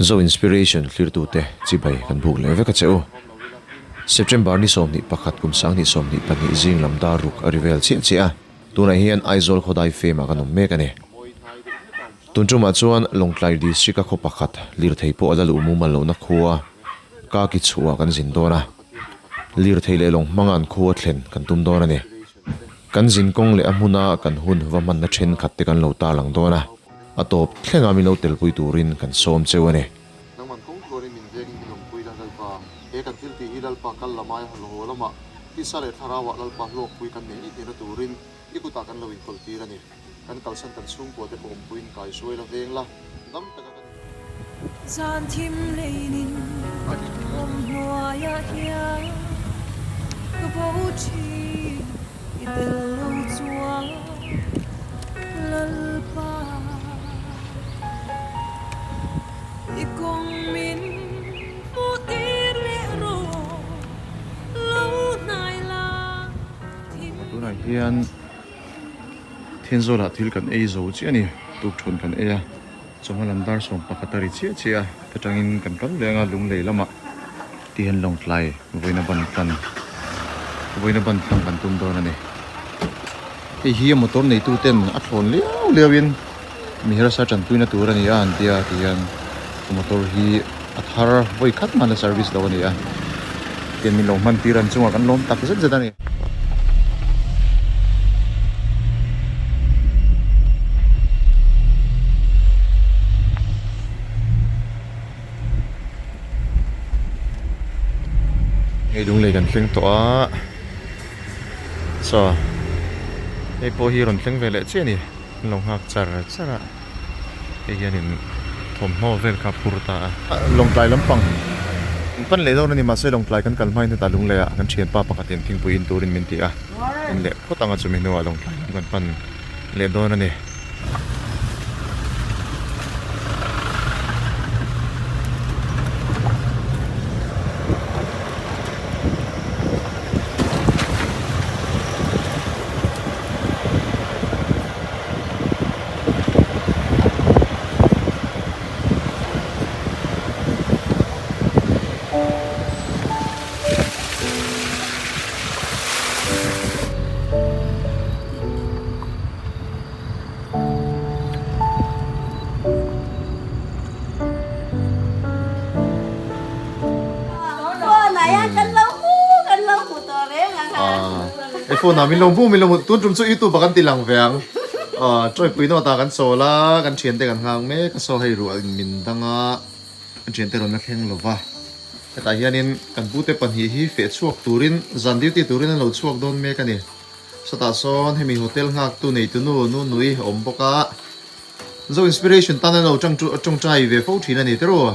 Zo Inspiration thlirtute chibai kan buk leh vek a che u. September ni 21 kum 2022 zing lam dar ruk a ri vel chiah chiah a, tunah hian Aizawl khawdai fem ah kan awm mek a ni. Tun tumah chuan Lawngtlai District a khaw pakhat lirthei pawh a la luh mumal lohna khua Kaki chhuah kan zin dawn a, lirthei leh lawng hmanga an khua thlen kan tum dawn a ni. Kan zin kawng leh a hmuna kan hun va hmanna thenkhat te kan lo tarlang dawn a, a tawp thlenga min lo telpui turin kan sawm cheu a ni. Nangman kawng tluanin min vengin min awmpui la Lalpa, he kan thil tih hi Lalpa kal lamai a hlawh lamah tisa leh thlarauah Lalpa hlawkpui kan neih ngei theihna turin i kutah kan lo inkawl tir a ni. Kan kalsan kan chhungkua te pawh awmpuiin kai hruai la veng la, dam taka kan. Zan thim leinin awm hnuaiah hian ka bo thin i tel lo chuan Lalpa i kawng min hmuh tir leh rawh lo hnai la thim. Tunah hian. Thenzawl ah thil kan ei zo chiah a ni, tukthawn kan ei a, chawhma lam dar 11 a ri chiah chiah a, ta tangin kan kal leng a lunglei lamah ti hian lawngtlai vawiina ban tlan vawiina ban tlang kan tum dawn a ni. Hei hi a motor neitu ten a thlawn liau liau in mi harsa tanpuina tur a ni a an tia ti hian motor hi a thar vawi khat hman a service lo a ni a tian min lo hman tir an chungah kan lawm tak zet zet a ni. Hei lunglei kan thleng tawh a saw hei pawh hi rawn thleng ve leh chiah a ni an lo nghak char char a hei hianin thawmhnaw vel kha a phur ta a. Lawngtlai lampang an pan leh dawn a ni mahse Lawngtlai kan kal hmain hetah lunglei ah kan thianpa pakhatin thingpui in turin min ti a in leh phawt anga chumi hnuah Lawngtlai lam kan pan leh dawn a ni. He phone ah min lo hmu min lo hmu tun tum chu youtube ah kan ti lang ve ang tawipui nawt ah kan chawl a kan thiante kan nghak mek a saw hei ruah in min dang a kan thiante rawn la thleng lo va hetah hianin kan pute pahnih hi feh chhuak turin zan duty turin an lo chhuak dawn mek a ni. Sawtah sawn hemi hotel nghaktu neitu nu nu nui a awm bawk a, Zo Inspiration tan an lo tawngtai ve fo thin a ni tiraw?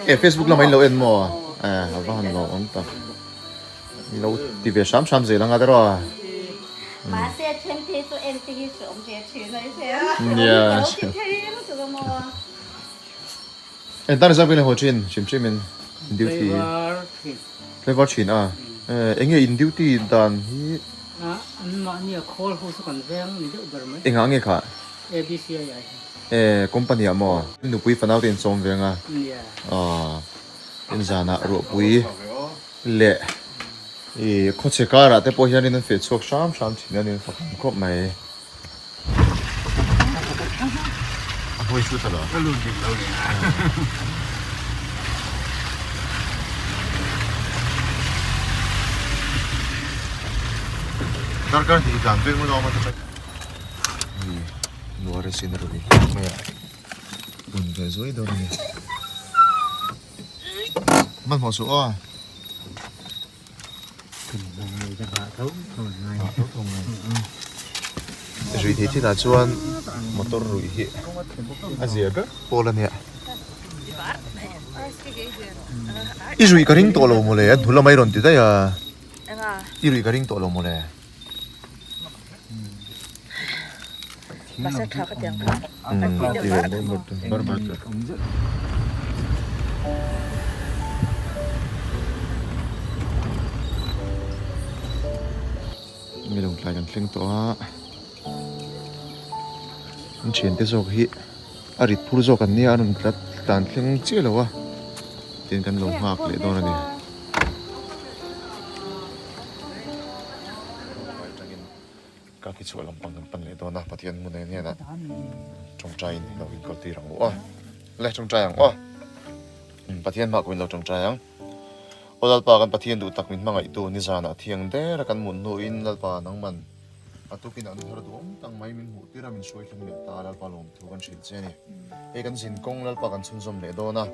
E Facebook lamah in lo en maw? E a va han lo awm tak. In lo ti ve hram hram zel anga tiraw? Mahse then te chu en te hi chu awm ve thin a i hria. Nia. Ka lo ti thei lutuk a maw. En tan zak vela haw thin hrim hrim in duty. Flavor thin a. Enge in duty dan hi. An mahni a khawl ho chu kan veng ni deuh ber mai. Engah nge kha? ABCI ah hian. E company ah maw? Nupui fanau te in sawm veng a. Nia. Aw. In zanah ruahpui leh. I khawchhe karah te pawh hianin an feh chhuak hram hram thin a ni fak ang khawp mai. A hawi chu ta lo. Ka lut dik lo ni. Darkar hnih dan vel hmun a awm a ta. Nuar a sin a rawn inhliam mai a. Bun ve zuai dawn a ni. Hmanhmawh suh aw. Rui thei thinah chuan motor ruih hi a zia ber pawl a nia. I ruih ka ring tawh lo mawle a hnu lamah i rawn ti daih a. I ruih ka ring tawh lo mawle. Nge Lawngtlai kan thleng tawh a, an thiante zawk hi a rit phur zawk an nia a rawn tlat tlan thleng chiah lo a tin kan lo nghak leh dawn a ni. Ka ki chhuah lam pang kan pan leh dawn a, Pathian hmun en hian a tawngtai in lo inkawl tir ang u aw. Le tawngtai ang aw. Pathian hmah pawhin lo tawngtai ang. Aw Lalpa kan Pathian duh tak min hmangaihtu nizanah thiang der a kan mut hnuin Lalpa nangman a tukin an thar duhawm tak mai min hmuh tir a min hruai thleng leh ta Lalpa lawmthu kan hrilh che a ni. Hei kan zin kawng Lalpa kan chhunzawm leh dawn a.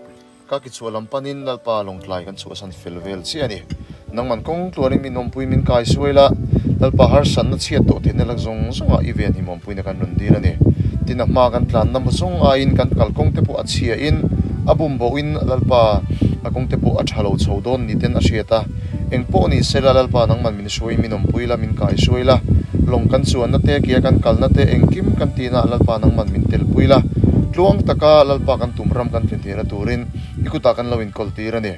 Ka ki chhuah lam panin Lalpa Lawngtlai kan chhuahsan fel vel chiah a ni. Nangman kawng tluanin min awmpui min kai suai la, Lalpa harsatna chhiat tawh theihna lak zawng zawngah i ven him awmpuina kan rawn dil a ni. Tin a hma kan tlanna maw zawng aiin kan kalkawng te pawh a chhiahin a bum bohin Lalpa a kawng te pawh a tha lo chho dawn ni ten a hriat a. Eng pawh ni sela Lalpa nangman min hruai min awmpui la, min kai suai la, lawng kan chuanna te, kia kan kalna te, engkim kan tihna Lalpa nangman min telpui la, tluang taka Lalpa kan tum ram kan tlin theihna turin i kutah kan lo inkawl tir a ni.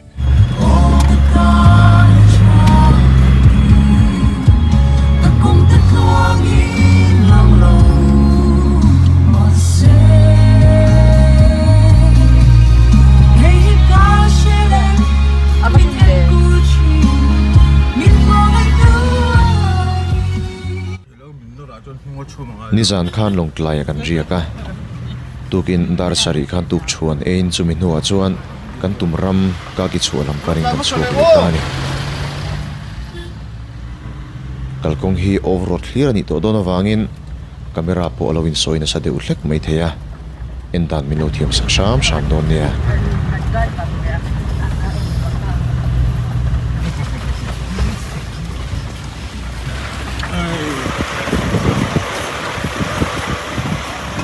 Nizan khan Lawngtlai ah kan riak a, tukin dar sarih khan tuk chhuan eiin chumi hnuah chuan kan tum ram ka ki chhuah lam parin kan chhuak leh ta a ni. Kalkawng hi off road hlir a nih tawh dawn avangin camera pawh a lo insawi nasa deuh hlek mai thei a, en dan min lo thiam sak hram hram dawn nia.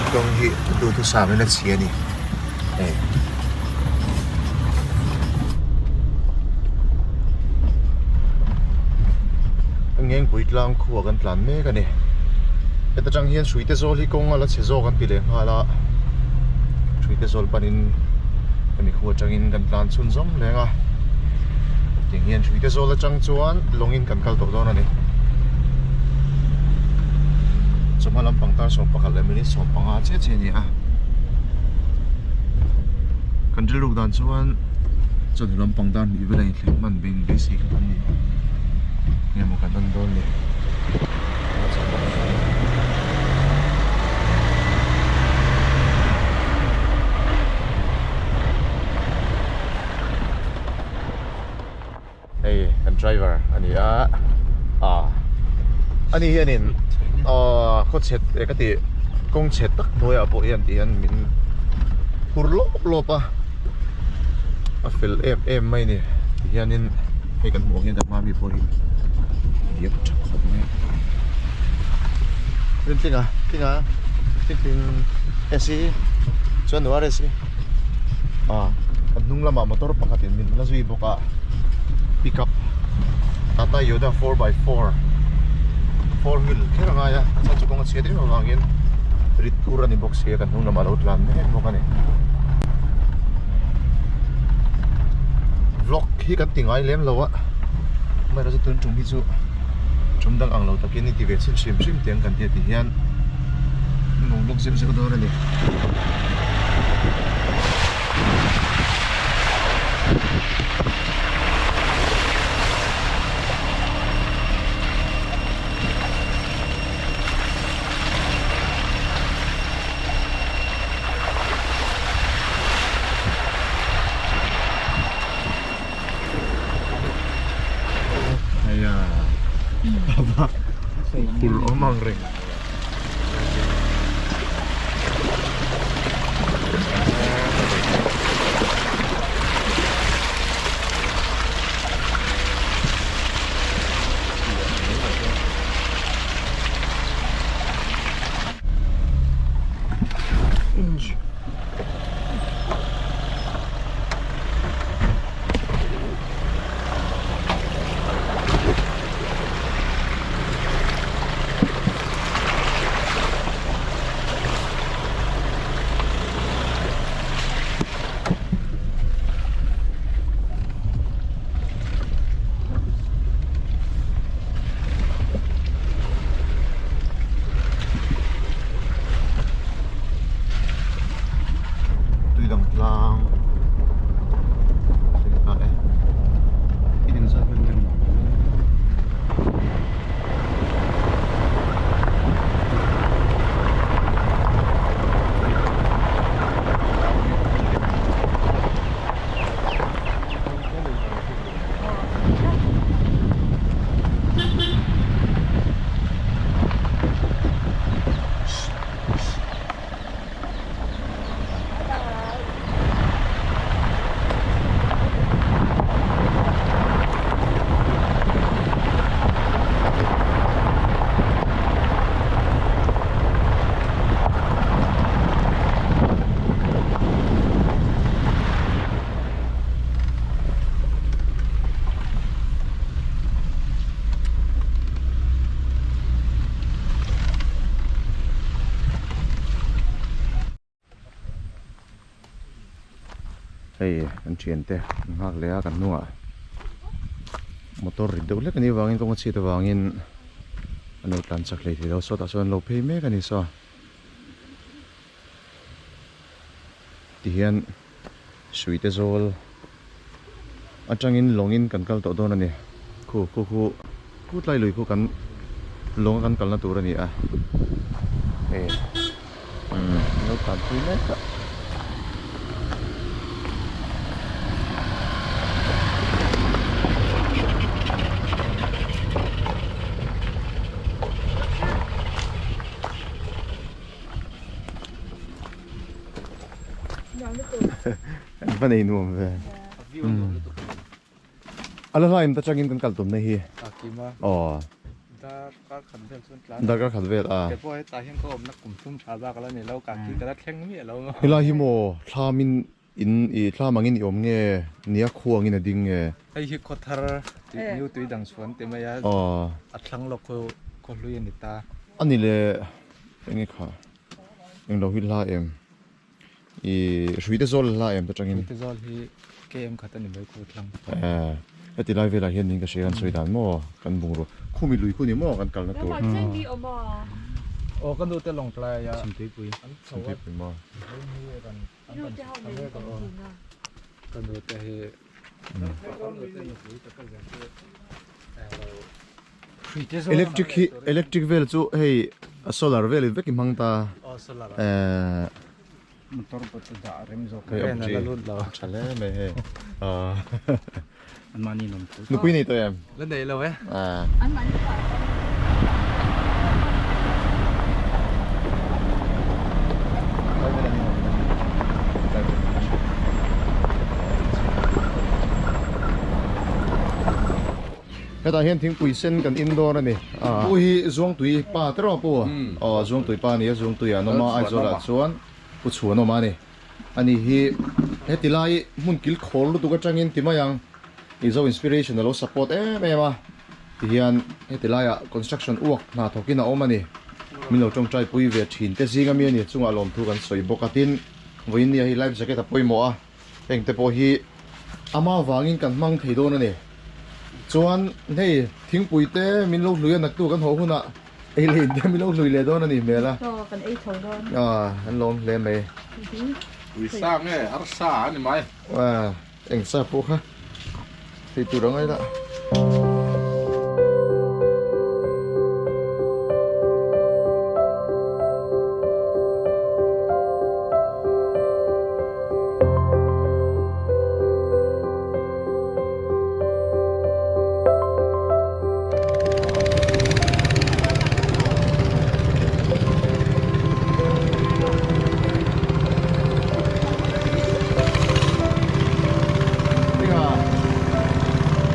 Kawng hi duhthusam in a chhi a ni hei. Ngengpui tlang khuaa kan tlan mek a ni. Heta tang hian Hruite zawl hi kawng a la chhe zawk an ti leh nghal a. Hruite zawl panin hemi khu atangin kan tlan chhun zawm leng a. Tiang hian Hruite zawl atang chuan lawngin kan kal tawh dawn a ni. Chawhma lampang tar 11 leh minute 15 chiah chiah a ni a. Kan rilruk dan chuan chawhnu lampang dar hnih vela inthleng hman beng beisei kha kan ni a, enge maw kan en dawn ni. Hei kan driver a ni a ah ani hianin aw khaw chhet eh ka tih kawng chhe tak hnuaiah pawh hian ti hian min phur lawp lawp a a fel em em mai a ni ti hianin hei kan hmuh ang hian kan hma mi pawh hi diam tha khawp mai a rin tling a tling a tling tling esi chuan nuar esi ah kan hnung lamah motor pakhatin min la zui bawk a pickup Tata Yoda 4x4 four wheel kher a ngai a a chhan chu kawng a chhiat em avangin rit phur a ni bawk sia kan hnung lamah a lo tlan mek bawk a ni vlog hi kan ti ngai lem lo a amaherawhchu tun tum hi chu tum dang ang lo takin i ti ve chhin hrim hrim teh ang kan tia ti hian nuam lawk zeuh zeuh dawn a ni. Phur awm ang reng. Hei kan thiante an nghak leh a kan hnungah motor rit deuh hlek a nih avangin kawng a chhiat avangin an lo tlan chak hlei thei lo sawtah sawn an lo phei mek a ni saw tihian suite zawl atangin lawngin kan kal tawh dawn a ni khu khu khu khu tlai lui khu kan lawng a kan kalna tur a ni a hei umm an lo tlan pui mek a. An va nei nuam ve. A la hlaim ta changin kan kal tumna hi. A kim a. Aw. Darkar khat vel chuan tlan. Darkar khat vel a. Ke pawh hetah hian ka awmna kum thum tha bak ala ni lo ka ki ka la thleng miah lo. Helai hi maw thlam in in i thlam angin i awm nge nia khuangin a ding nge. Hei hi khaw thar tih new tui dang chhuan ti mai a. Aw. A thlang lawk khu khaw hlui a ni ta. Ani le enge kha englo hi hla em. I hruite zawl hla em ta tangin. Hruite zawl hi KM khat a ni mai khu thlang. Eh heti lai velah hian ning ka hria kan sawi dan maw kan bungrua khumi lui khu ni maw kan kalna tur. Aw ka nu te lawng tlai a. Chhimtuipui. Chhimtuipui maw. Ka nu te hi Electric hi electric vel chu hei solar vel vek i hmang ta eh motor pawh chu dah rem zawk hei awm chi tha hle mai hei an mahni nawm thu nupui nei tawh em la nei lo e an mahni Hetah hian thingpui sen kan in dawn a ni. Pu hi Zuangtui pa te rawh pu. Aw Zuangtui pa a ni a, Zuangtui ah an awm a, Aizawl ah chuan Pu Chhuan awm a ni. Ani hi heti lai hmun kil khawl lutuk atangin ti mai ang Mizo Inspiration a lo support em em a. Tihian heti laiah construction uak hna thawkin a awm a ni. Min lo tawngtai pui ve thin te zing ami a ni chungah lawmthu kan sawi bawk a. Tin, vawiin nia hi life jacket a pawimawh a. Heng te pawh hi ama vangin kan hmang thei dawn a ni. Chuan hei thingpui te min lo hlui a naktu kan haw hunah ei leh in te min lo hlui leh dawn a ni hmel a. Aw kan ei tho dawn. Aw an lawm hle mai. Pui sa nge arsa a ni mai. Aw eng sa pawh kha thei tur a ngai lah.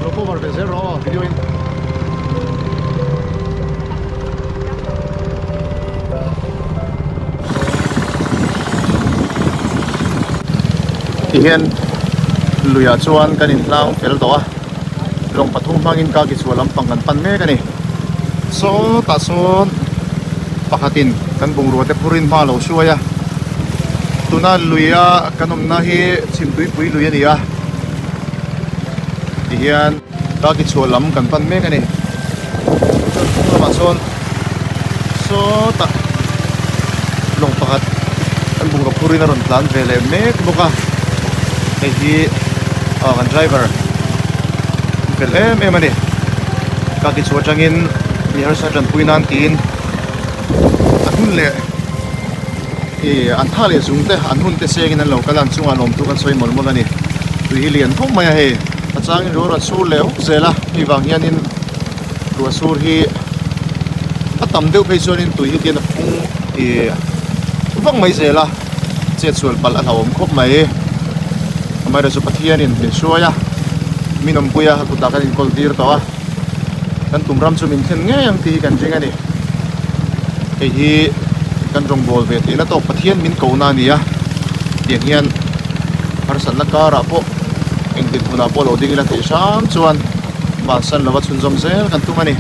Lo cover ve zel rawh aw video in. Tihian luiah chuan kan inhlang fel tawh a, lawng pathum hmangin ka ki chhuah lampang kan pan mek a ni. Sawtah sawn pakhatin kan bungrua te phurin hma a lo hruai a, tuna luia kan awmna hi chhimtuipui lui a ni a, tihian ka ki chhuah lam kan pan mek a ni. Chuan hnung lamah sawn sawtah lawng pakhat an bungraw phurin a rawn tlan ve leh mek bawk a, hei hi aw kan driver fel em em a ni ka ti chhuah atangin mi harsa tanpui nan tiin a hun leh ih an tha leh zung te an hun te sengin an lo kal a an chungah lawmthu kan sawi mawlh mawlh a ni tui hi lian khawp mai a hei a changin ruah rawn sur leh huk zel a hei vang hianin ruah sur hi a tam deuh phei chuanin tui hi tian a phung ih vak mai zel a chet sual palh a hlauhawm khawp mai amaherawhchu Pathianin min hruai a min awmpui a kutah kan inkawl tir tawh a kan tum ram chu min thlen ngei ang tih hi kan ring a ni hei hi kan rawngbâwl ve theihna tawk Pathian min kohna a ni a tiang hian harsatna karah pawh engtik hmunah pawh lo ding ila theih hram chuan bansan lova chhunzawm zel kan tum a ni.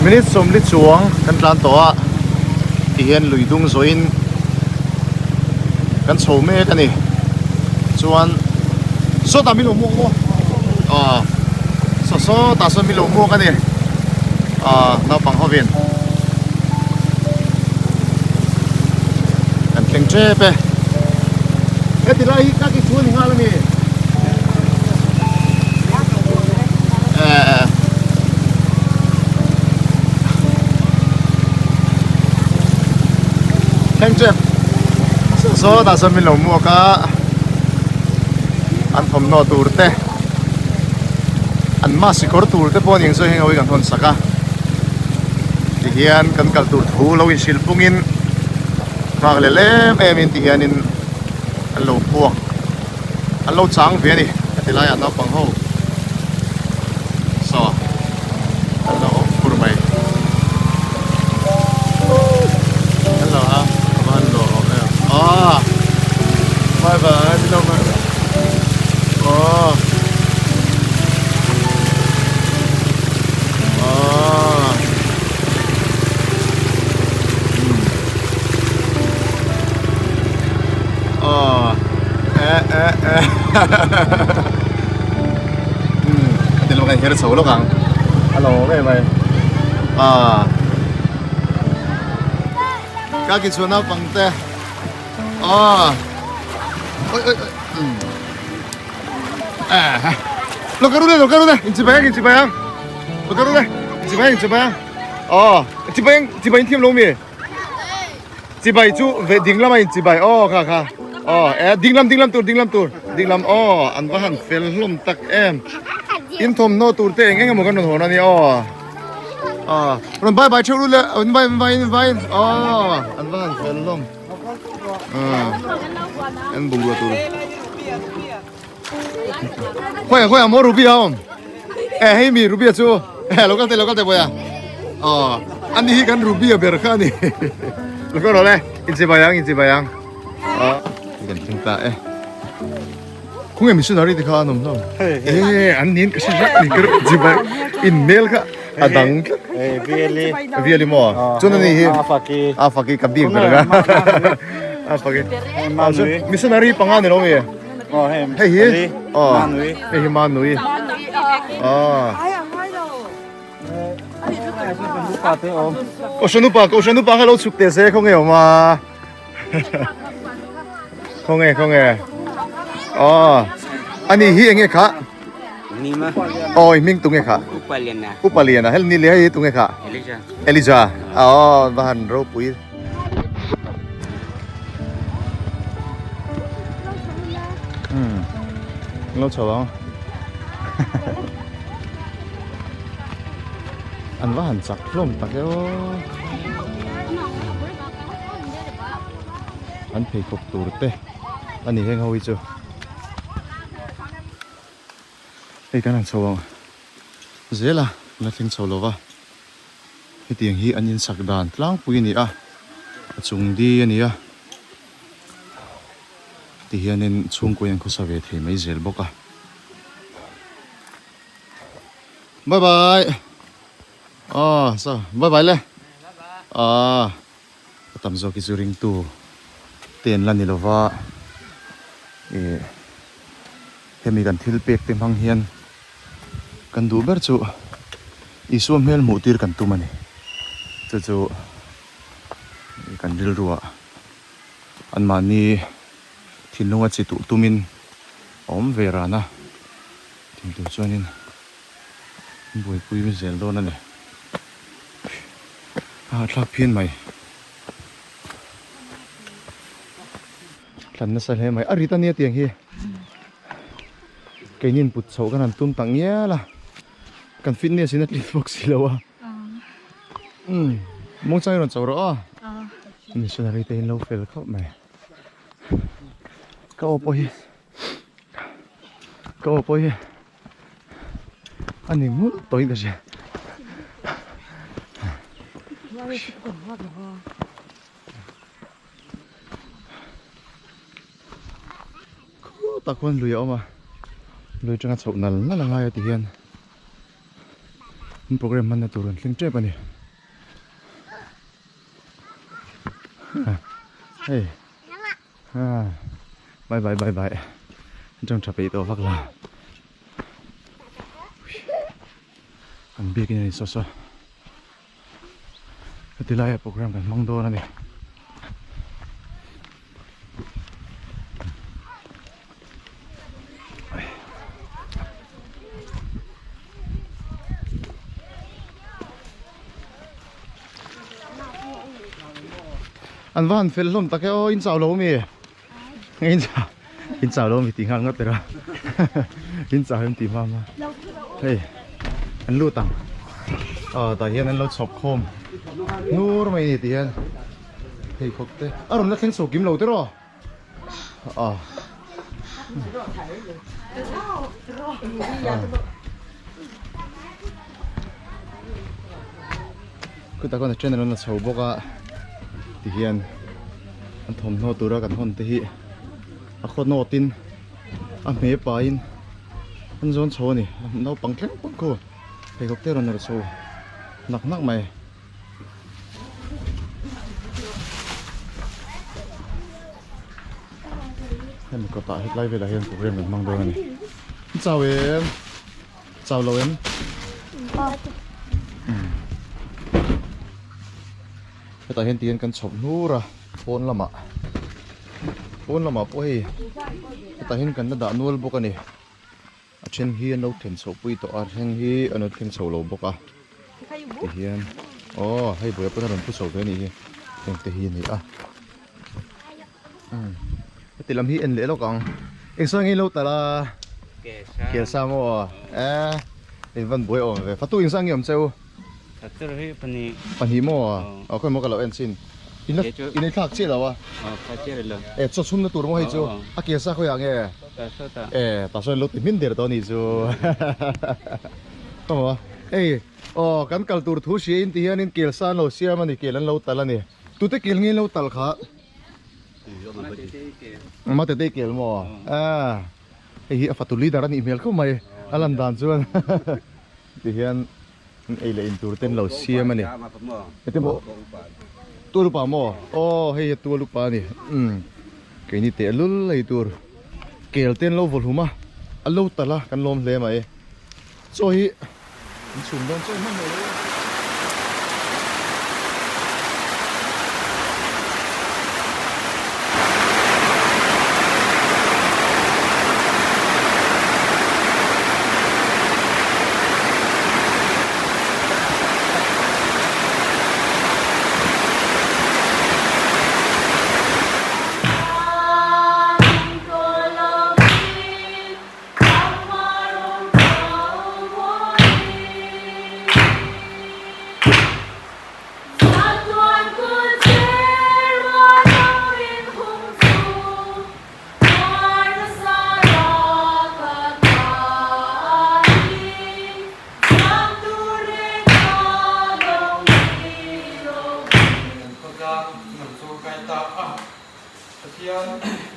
Minute sawmli chuang kan tlan tawh a ti hian lui dung zawhin kan chho mek a ni chuan sawtah min lo hmuak maw aw saw sawtah sawn min lo hmuak a ni aw naupang hovin kan thleng tep e heti lai hi ka ki chu a ni nghal a ni. Thleng tep sawtah sawn min lo hmuak a an thawmhnaw tur te an mask kawr tur te pawh a ni ang chu heng ho hi kan hawn sak a tihian kan kal tur thu lo inhrilh pungin nghak leh em em in tihianin an lo hmuak. an lo chang ve a ni heti laiah naupang ho saw an lo awm fur mai hello a a va han lo awm em aw bye bye min lo bye bye aw aw Aw eh eh eh umm a ti lawk a her chho lawk ang a lo awm em mai ah ka ki chhuah naupang te aw oi oi oi umm eh lo ka ru le lo ka ru le inchibai ang inchibai ang lo ka ru le inchibai ang inchibai ang aw chibai ang chibai in thiam lo mi. Chibai chu ve ding lama in chibai aw kha kha aw e ding lam ding lam tur ding lam tur ding lam aw an va han fel hlawm tak em in thawmhnaw tur te eng eng emaw kan rawn hawn a ni aw aw rawn bye bye theuh ru le in vai in vai in vai aw an va han fel hlawm an bungrua tur khawiah khawiah maw ruby a awm e hei mi ruby a chu e lo kal teh lo kal teh bawiha aw ani hi kan ruby a ber kha ani lo kal rawh le inchibai ang inchibai ang aw kan thleng ta e khawnge missionary te kha an awm hlawm e an nin ka hre rak ni ka chibai in mail kha a dang tlat viali maw chuan ani hi a faki ka bik ber a a faki missionary panga ni lo mi Hei hi aw hei hi Manui aw Kohhran upa Kohhran upa kha lo chhuk teh se khawnge awm a khawnge khawnge aw ani hi enge kha aw i hming tunge kha Upa Liana hel ni le hei hi tunge kha Elija aw va han ropui. Hmm. Lo chho ang. An va han chak hlawm tak e aw. An pheikhawk tur te a ni heng ho hi chu. Hei kan han chho ang zel a, la thleng chho lo va. Hetiang hi an insak dan tlangpui a ni a, a chung di a ni a, tihianin chhungkaw hian khawsa ve thei mai zel bawk a. Bye bye aw so bye bye le aw a tam zawk hi chu ringtu te an la ni lova ih hemi kan thil pek te hmang hian. Kan duh ber chu Isua hmel hmuh tir kan tum a ni. Chu chu kan rilruah anmahni thinlunga chi tuh tumin a awm ve ran a, tih tur chuanin buaipui zel dawn a ni. A hahthlak phian mai. Thlan nasa hle mai. A rit a nia tiang hi. Keinin put chhoh kan han tum tak ngial a. Kan fitness in a tlin bawk si lo a. Umm muangchang i rawn chho rawh aw. Missionary te in lo fel khawp mai. Ka aw pawh hi ka aw pawh hi a ni nghulh tawhin ka hria. Khutah khuan lui a awm a, lui atanga chhoh nal nal a ngai a ti hian An program hmanna tur an thleng tep a ni. Hei bye bye bye bye an tawng tha peih tawh vak la an biakin a ni saw saw heti laia program kan hmang dawn a ni. An va han fel hlawm tak e aw in chau lo mi in chau in chau lo mi tih nghal ngawt ber a in chau em tih hma hma hei an lut ang aw tah hian an lo chhawp khawm nur mai ni tih hian pheikhawk te a rawn la thleng chho kim lo te rawh aw khutah khuan a then an rawn la chho bawk a tihian an thawmhnaw tura kan hawn te hi a khaw nawt in a hme pahin an zawn chho a ni naupang thleng pawh khu pheikhawk te a rawn nawr chho nak nak mai. Hemi kawtah hetlai velah hian program kan hmang dawn a ni. Chau em? Chau lo em? Hetah hian tihian kan chhawp hnur a pawn lamah pawn lamah pawh hei hetah hian kan la dah nual bawk a ni. A then hi an lo thlen chhoh pui tawh a, a then hi an lo thleng chho lo bawk a tihian aw hei buai pawn a rawn pu chho ve a nih hi heng te hi a ni a umm heti lam hi en leh lawk ang eng sawi nge lo tal a kel sa maw eh in van buai awm ve fatu eng sang nge awm cheu pahnih maw aw khawi maw ka lo en chin in la in ei thlak chiah lo a eh chaw chhumna tur maw hei chu a kel sa khawiah nge. E tah sawn lo ti hmin der tawh a nih chu Aw hei aw kan kal tur thu hria in ti hian in kel sa an lo siam a ni kel an lo tal a ni tute kel nge lo tal kha Mate te kel maw a hei hi a fatu leader a nih hmel khawp mai a lan dan chuan ti hian ei leh in tur ten lo siam a ni heti maw tual upa maw aw hei hi tual upa a ni umm keini teh lul ei tur kel te an lo vaw hlum a a lo talh a kan lawm hle mai chaw hi an chhum dawn chaw hi hmanhmawh lo e. Kan khawtlang lam chu kai ta a, Pathian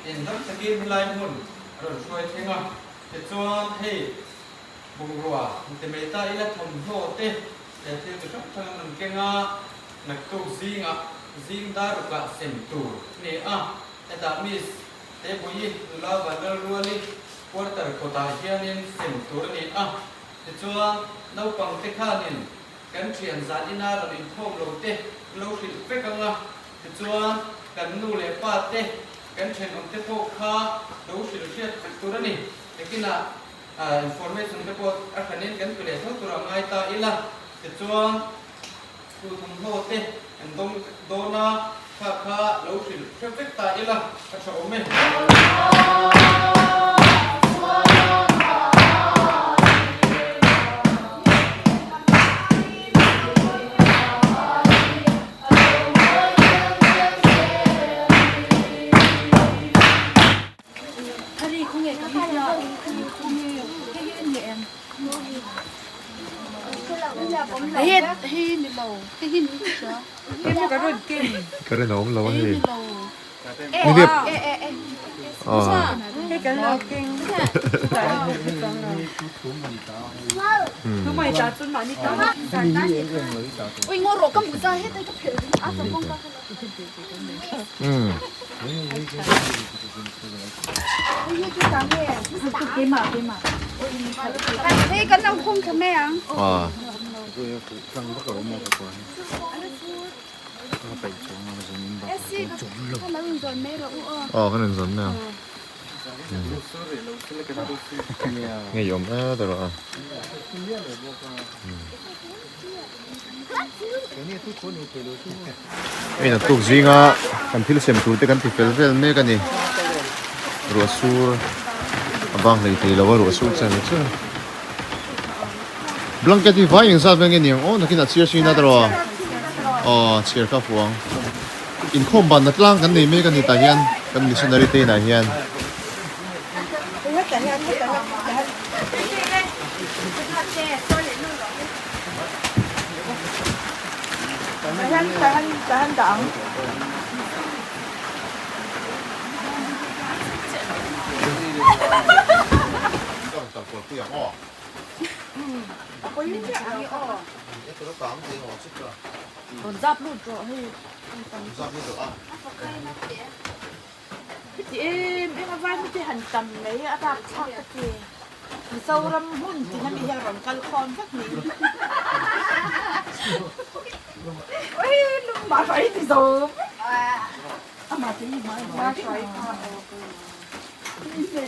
in dam takin helai hmun a rawn hruai thleng a, tichuan hei bungrua ti mai ta ila thawmhnaw te leh thil chi hrang hrang an rawn keng a, naktuk zingah zing dar rukah sem tur a ni a, hetah Miss Tebuii nula Vanlalruali quarter kawtah hianin sem tur a ni a, tichuan naupang te khanin kan thian zan ina rawn inkhawm lo te lo hrilh vek ang a, tichuan kan nu leh pa te kan thenawm te pawh kha lo hrilh hriat vek tur a ni. Nakinah information te pawh a hranin kan pe leh tho tur a ngai ta ila, tichuan thu thawmhnaw te kan dawng dawn a, kha kha lo hrilh hre vek ta ila a tha awm e. Ka rin a awm lo a hei. Ni dep. Aw kan rawn zawn mai ang ngeiawm et erawh a. Hei naktuk zinga kan thil sem tur te kan ti fel vel mek a ni ruah sur a bang hlei thei lo a ruah sur char char blanket hi vai engzat vel nge ni ang aw nakin ah chhiar sin a tawh aw chhiar kha fuh ang inkhawm banna tlang kan nei mek a ni tah hian kan missionary te inah hian. Heti em em a vai mite han tam mai a bak thlak ka ti. Mizoram hmun tin ami hian rawn kal khawm vek niin. Ui lung mah hruai ti zo vek. Amah te hi hmai hmai hruai kha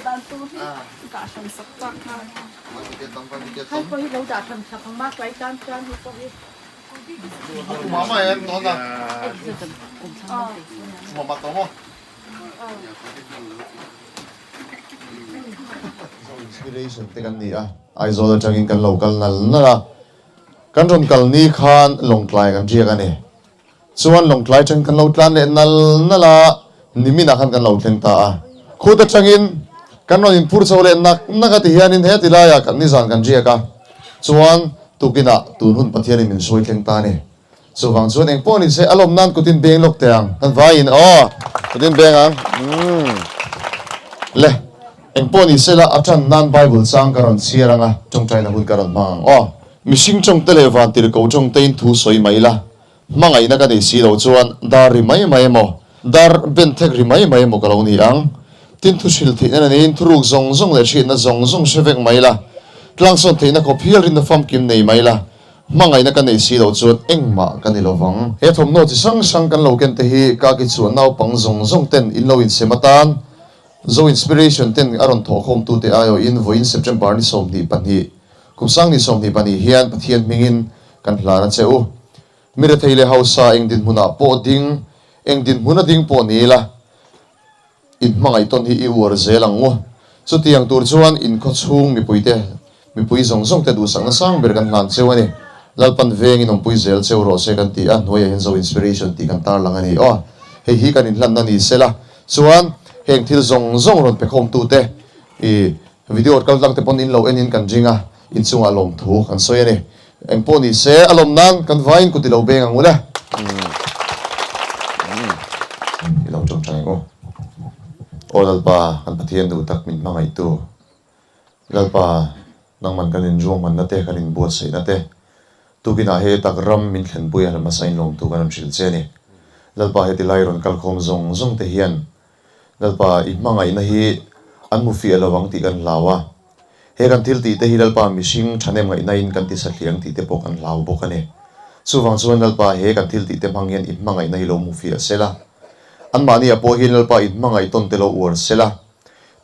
dan tur hi dah hran sak chak nghal. Hei pawh hi lo dah hran sak ang mah hruai tan chuan hei pawh hi. Inspiration te kan ni a, Aizawl atangin kan lo kal nal nal a, kan rawn kal ni khan Lawngtlai kan riak a ni. Chuan Lawngtlai atangin kan lo tlan leh nal nal a, niminah khan kan lo thleng ta a. Khut atangin kan rawn inphur chho leh nak nak a ti hianin he ti laiah kan nizan kan riak a, chuan tukinah tun hun Pathianin min sawi thleng ta a ni. Chuvang chuan eng pawh ni se a lawm nan kutin beng lawk teh ang. Kan vaiin aw kutin beng ang. Umm. Le eng pawh ni se la a tan nan Bible chang ka rawn chhiar ang a, tawngtaina hun ka rawn hmang ang aw. Mihring tawngte leh vantirhko tawngtein thu sawi mai la, hmangaihna ka nei si lo chuan dar ri mai mai emaw, dar ben thek ri mai mai emaw ka lo ni ang. Tin thu hrilh theihna na neiin thuruk zawng zawng leh hriatna zawng zawng hre vek mai la, tlangsawn theihna khawp hial rinna famkim nei mai la, Hmangaihna ka neih si loh chuan engmah ka ni lo vang. He thawmhnaw chi hrang hrang kan lo ken te hi ka ki chuan naupang zawng zawng ten in lo insem atan Zo Inspiration ten a rawn thawhkhawm tu te aiawhin vawiin September ni 22 kum sang ni 22 hian Pathian hmingin kan hlan a che u. Mi rethei leh hausa eng dinhmunah pawh ding, eng dinhmuna ding pawh ni ila, In hmangaih tawn hi i uar zel ang u. Chutiang tur chuan in khaw chhung mipuite, mipui zawng zawng te duhsakna sang ber kan hlan cheu a ni. Lalpan veng in awmpui zel cheu rawh se kan ti a, hnuaiah hian Zo Inspiration tih kan tarlang a ni aw. Hei hi kan inhlanna ni sela chuan heng thil zawng zawng rawn pe khawmtute i video kal tlang te pawn in lo en in kan ring a, in chungah lawmthu kan sawi a ni. Engpawh ni se, a lawm nan kan vaiin kut i lo beng ang u le. I lo tawngtai ang u. Aw Lalpa, kan Pathian duh tak min hmangaihtu. Lalpa, nangman kan inruahmanna te, kan inbuatsaihna te, tukinah he tak ram min thlenpui a hmasa inlawmtu kan rawn hrilh che a ni. Lalpa, heti lai rawn kalkhawm zawng zawng te hian Lalpa, i hmangaihna hi an hmu fiah lo ang tih kan hlau a. He kan thil tih te hi Lalpa mihring thahnem ngaihnain kan ti satliang tih te pawh kan hlau bawk a ni. Chuvang chuan Lalpa he kan thil tih te hmang hian i hmangaihna hi lo hmu fiah se la. Anmahniah pawh hian Lalpa i hmangaih tawn te lo uar se la.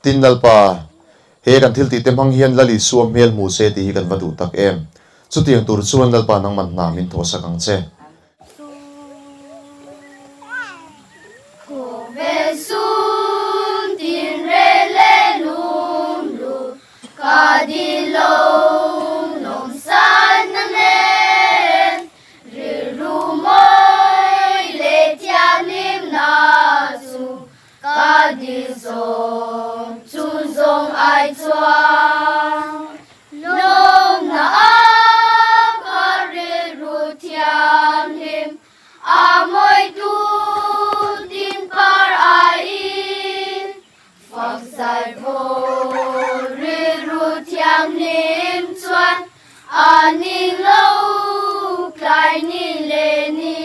Tin Lalpa, he kan thil tih te hmang hian Lal Isua hmel hmu se tih hi kan va duh tak em. Chutiang tur chuan Lalpa nangman hna min thawhsak ang che. A ning lo tlai ni le ni.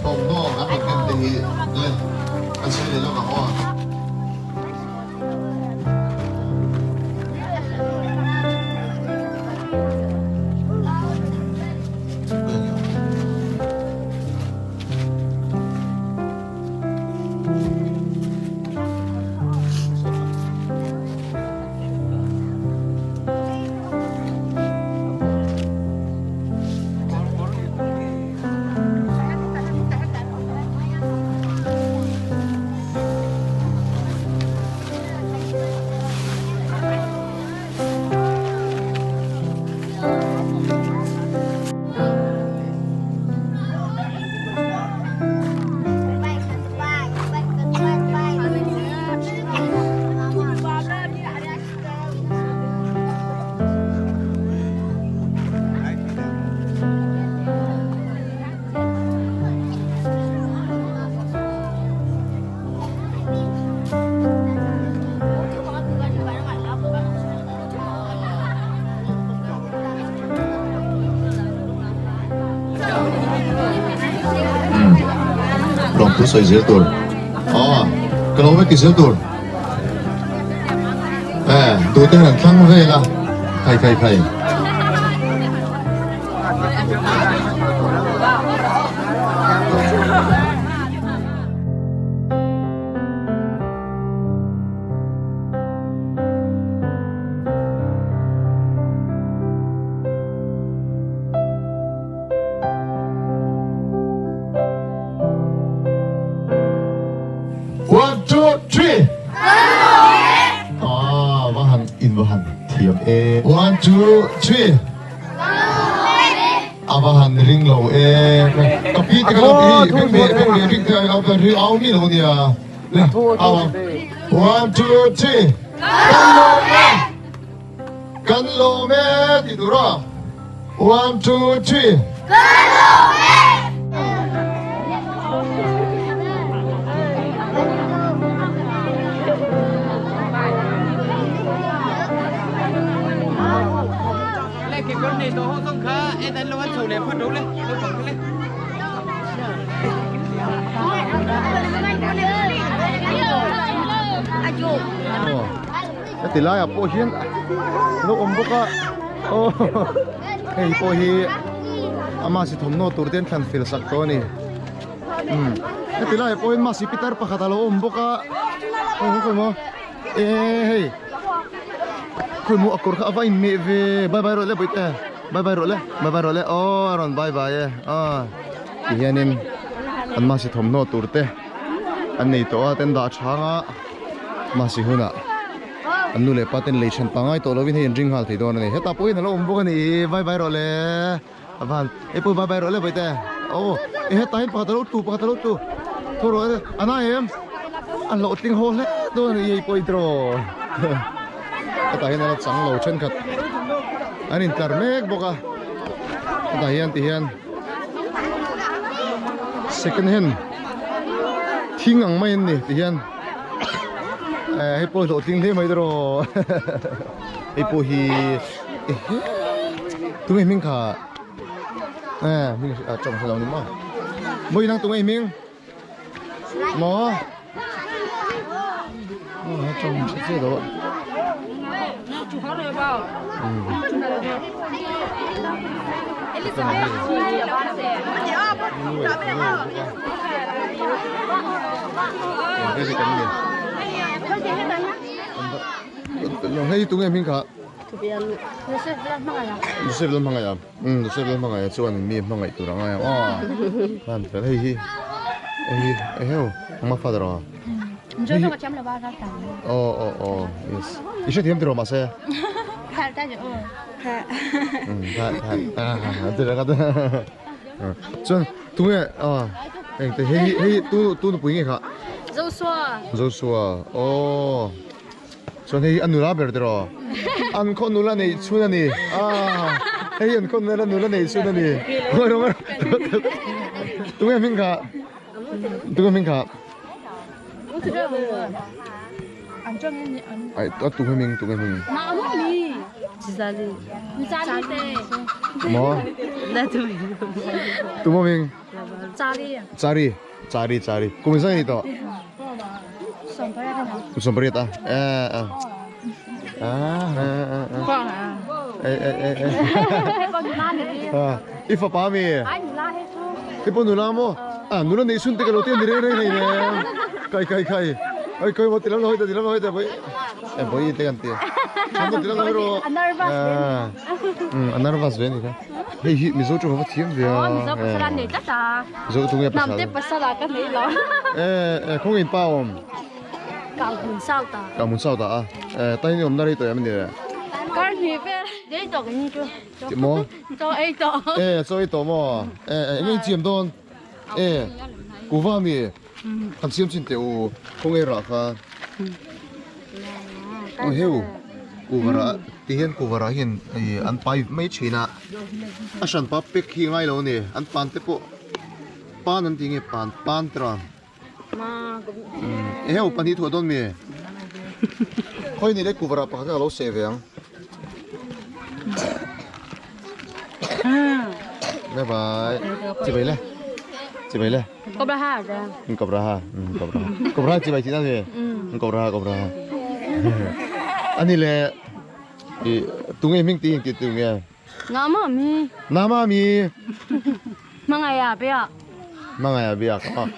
Thawmhnaw an rawn en te hi le kan sawi leh lawk ang aw. Lawmthu sawi zel tur. Aw, ka lo vek ti zel tur. Eh, duhte han thlang vel a. Khai khai khai. One, two, three. Ah, va han in va han thiam e. One, two, three. A va han ring lo e. Ka pi te ka lo pi beng ve beng ve ring te au ka ri au mi lo nia. Le, au. One, two, three. Kan lawm e. Kan lawm e ti tur a. One, two, three. Kan lawm e. Heti laiah pawh hian lo awm bawk a aw hei pawh hi ama si thawmhnaw tur te an thlan fel sak tawh a ni umm heti laiah pawh hian masi pitar pakhat a lo awm bawk a hei khawi maw eh hei khawi maw a kawr kha a va inmeh ve bye bye rawh le bawihte bye bye rawh le bye bye rawh le aw a rawn bye bye e aw ti hianin an masi thawmhnaw tur te an nei tawh a ten dah chhang a. Mahse hunah an nu leh pa ten lei hran pangai tawh lovin hei an ring nghal thei dawn a ni. Hetah pawhin a lo awm bawk a ni. Bye bye rawh le. A van. Hei pawh bye bye rawh le Bawihte. Aw e hetah hian pakhat a lo tlu pakhat a lo tlu. Thaw rawh le. A na em? A hlawhtling haw hle dawn a ni hei pawh i draw. Hetah hian a la chang lo thenkhat an intlar mek bawk a. Hetah hian ti hian second hand thing ang mai an ni ti hian. Eh hei pawh hlawhtling hle mai tawh hei pawh hi ehe tunge hming kha eh hming a tawng hre lo ni maw mawi nang tunge hming maw a tawng hre che lo Hei tunge hming kha Joseph Lalhmangaih a Joseph Lalhmangaih a chuan mi hmangaih tur a ngai ang aw han fel hei hi hei hi eheu ma father aw aw aw aw yes i hrethiam tiraw mahse chuan tunge aw. Engte hei hei tu tu nupui nge kha? Joshua. Joshua. Oh. Chuan hei a nula ber tiraw? An khaw nula neih chhun a ni. Ah. Hei an khaw nula nula neih chhun a ni. Tunge hming kha? Tunge hming kha? Ai a tunge hming tunge hming? Maw? Tumaw hming? Chari. Chari. Chari chari. Kum zai ni tawh? Kum 18 a. Eh eh. Ah eh eh eh. Eh eh eh eh. Ah, i fapa mi. I pawh nula maw? Ah, nula neih chhun te ka lo ti a ni reng reng hleinem. Kai kai kai. Oi kai maw ti lam lo hawi ta ti lam lo hawi ta bawi. Eh bawi te kan ti. Chhan ti lam lo hawi rawh. Ah. Um, a nervous ve a ni kha. Hei hi Mizo tawng a va thiam ve a. Aw, Mizo pasal a nei tlat a. Mizo tawng nge pasal? Hnamte pasal ah ka nei lo. Eh, eh, khawnge in pa awm? Kanghmun South ah. Kanghmun South ah a. Eh, ta hian i awmna rei tawh em ni le? Kar hnih vel. Ei tawh ka ni chu. Ti maw? Chaw ei tawh. Eh, chaw ei tawh maw? Eh, eh, enge i chiam dawn? Eh, kuva mi? Kan siam chin teh u, khawnge rah kha. U heu, kuva rah ti hian kuva rah hian ih an pai mai thin a, a hran pa pek hi ngai lo a ni, an pan te pawh pan an tih nge pan pan te rawn eheu pahnih thuah dawn mi khawi ni le kuva rah pakhat kha ka lo seh ve ang bye bye chibai le chibai le. Cobra ha ra. Cobra ha. Cobra. Cobra chi bai chi na ni. Cobra cobra. Ani le i tunge ming ti ti tunge. Nama mi. Nama mi. Mangaya bia. Mangaya bia ka.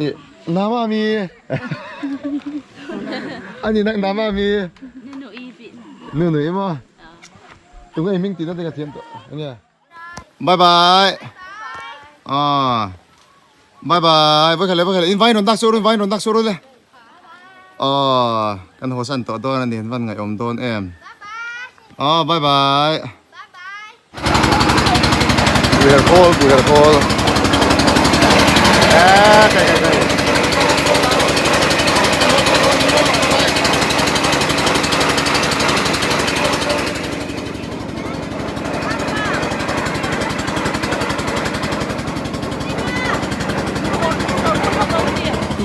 I nama mi. Ani nak nama mi. Nunu i bi. Nunu i mo. Tunge ming ti na te ka thiam to. Nge. Bye bye. Ah. Bye bye. Voi khat le voi khat le in vai rawn dak chu in vai rawn dak chu le. Oh, kan haw san tawh dawn a ni an van ngaihawm dawn em. Oh, bye bye. Guher khawl, guher khawl. Eh, kai kai kai.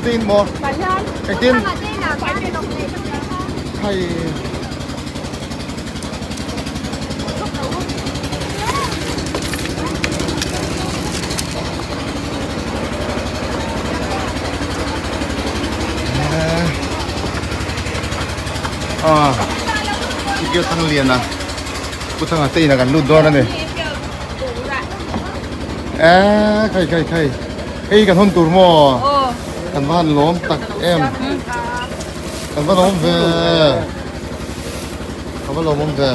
Tin maw? Engtin? Hei. Ah. Sikio Thangliana Pu Thanga te inah kan lut dawn a ni. Eee khai khai khai hei kan hawn tur maw kan va han lawm tak em kan va lawm ve kan va lawm awm ve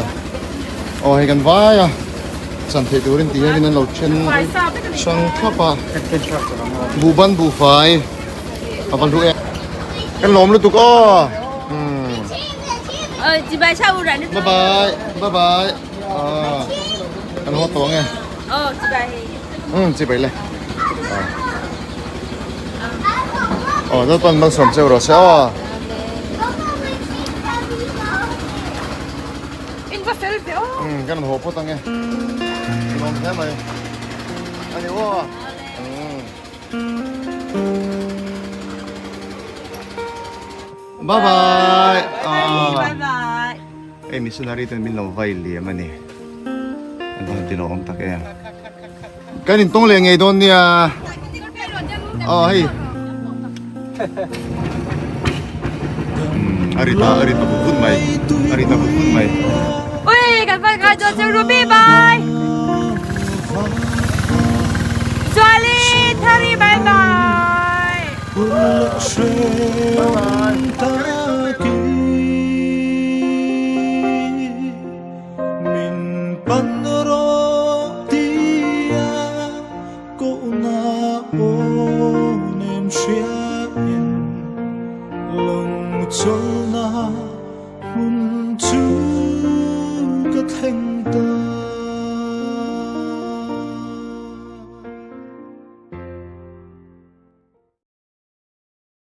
aw hei kan vai a chan theih turin tih hianin an lo then hrang thlap a buhban buhfai a va hlu em kan lawm lutuk aw. Bye bye bye bye ah kan haw tawh ange um chibai le aw Lalpan malsawm cheu rawh se aw um kan haw phawt ange lawm hle mai ani aw um Bye bye. Bye bye. Hei missionary ten min lo vai liam a ni. An va han ti lo awm tak em. Kan in tawng leh ngei dawn nia. Aw hei. A ri ta a ri ta vut vut mai. A ri ta vut vut mai. Ui, kan van ngai dawn chu Ruby bye. Zuali, Thari bye bye.